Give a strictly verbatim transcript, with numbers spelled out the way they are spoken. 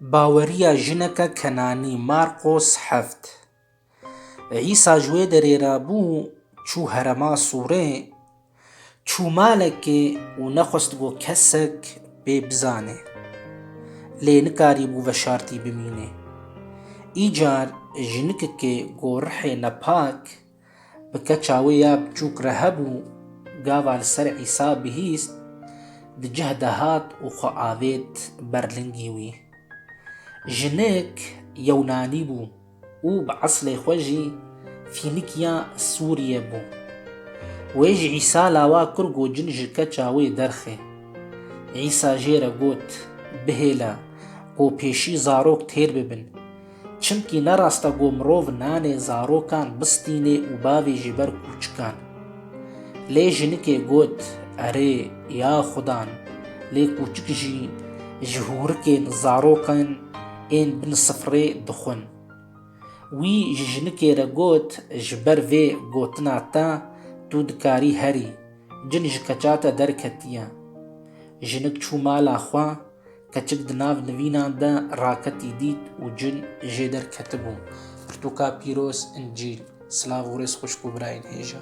Baweriya jineke Kenanî, Marqos heft. Îsa ji wê derê re bû, çû herema Sûrê, çû malekê û nexwest ku kesek pê bizane. Lê nikarîbû veşartî bimîne. Îcar jinikekê ku rihê nepak bi keça wê ya biçûk re hebû, gava li ser Îsa bihîst, di cih de hat û xwe avêt ber lingî wî. Jinik Yewnanî bû û bi eslê xwe jî Fînikiya Sûriye bû. Wê ji Îsa lawa kir ku cin ji keça wê derxe. Îsa jê re got, Bihêle, ku pêşî zarok têr bibin. Çimkî ne rast e ku mirov nanê zarokan bistîne û bavê ji ber kûçikan. Lê jinikê got, Erê, ya Xudan, lê kûçik jî ji hûrikên zarokên ên bin sifrê dixwin. Wî ji jinikê re got, Ji ber vê gotina te tu dikarî herî, cin ji keça te derketiye. Jinik çû mala xwe, keçik di nav nivînan de raketî dît û cin jê derketibû. Pirtûka pîroz, Încîl. Silav û rêz xwişk û birayên hêja.